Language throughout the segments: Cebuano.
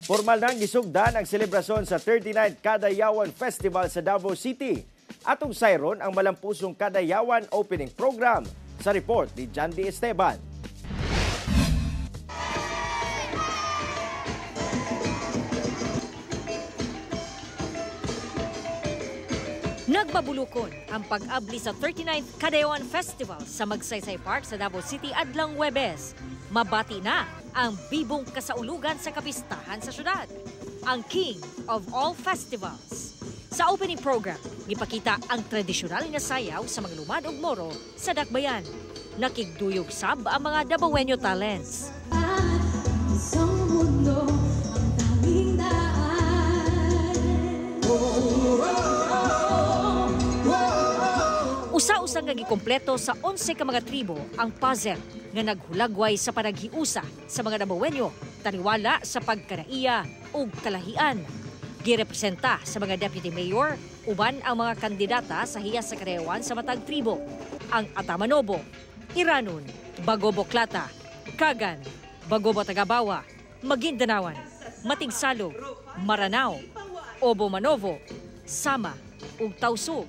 Formal nang gisugdan ang selebrasyon sa 39th Kadayawan Festival sa Davao City. Atong sayron ang malampusong Kadayawan opening program sa report ni Jandy Esteban. Nagmabulukon ang pag-abli sa 39th Kadayawan Festival sa Magsaysay Park sa Davao City adlang Huwebes. Mabati na ang bibong kasaulugan sa kapistahan sa syudad, ang King of All Festivals. Sa opening program, gipakita ang tradisyonal nga sayaw sa mga lumad ug Moro sa Dakbayan. Nakigduyog sab ang mga Dabawenyo talents. Isang mundo ang tanging daan. Usa-usa nga gikompleto sa 11 ka mga tribo ang puzzle nga naghulagway sa panaghiusa sa mga Dabawenyo, taliwala sa pagkanaiya ug kalahian. Girepresenta sa mga deputy mayor uban ang mga kandidata sa hiyas sa Kadayawan sa matag tribo, ang Atamanobo, Iranon, Bagobo Klata, Kagan, Bagobo Tagabawa, Maguindanawan, Matigsalog, Maranao, Obo Manovo, Sama ug Tausug.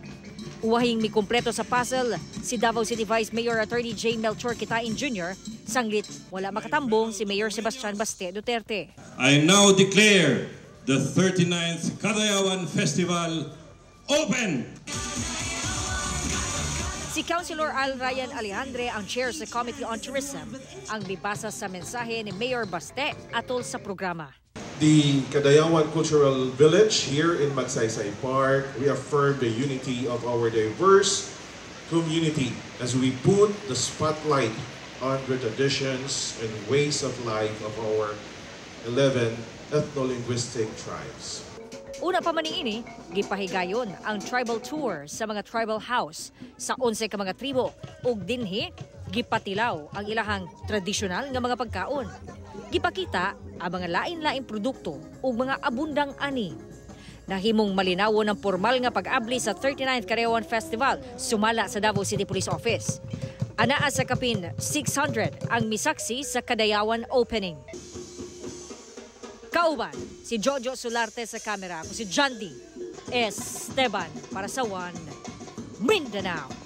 Uwahing mikumpleto sa puzzle si Davao City Vice Mayor Attorney J. Melchor Kitain Jr. Sanglit wala makatambong si Mayor Sebastian Baste Duterte. I now declare the 39th Kadayawan Festival open! Si Councilor Al Ryan Alejandre, ang chair sa Committee on Tourism, ang mibasa sa mensahe ni Mayor Baste atol sa programa. The Kadayawan Cultural Village here in Magsaysay Park reaffirmed the unity of our diverse community as we put the spotlight on the traditions and ways of life of our 11 ethno-linguistic tribes. Una pa man niini, gipahigayon ang tribal tour sa mga tribal house sa 11 ka mga tribo ug dinhi gipatilaw ang ilahang tradisyonal nga mga pagkaon. Gipakita ang mga lain-laing produkto ug mga abundang ani. Nahimong malinawon ang formal nga pag-abli sa 39th Kadayawan Festival sumala sa Davao City Police Office. Anaa sa kapin 600 ang misaksi sa Kadayawan opening. Kauban si Jojo Solarte sa kamera, ako si Jandy Esteban para sa One Mindanao.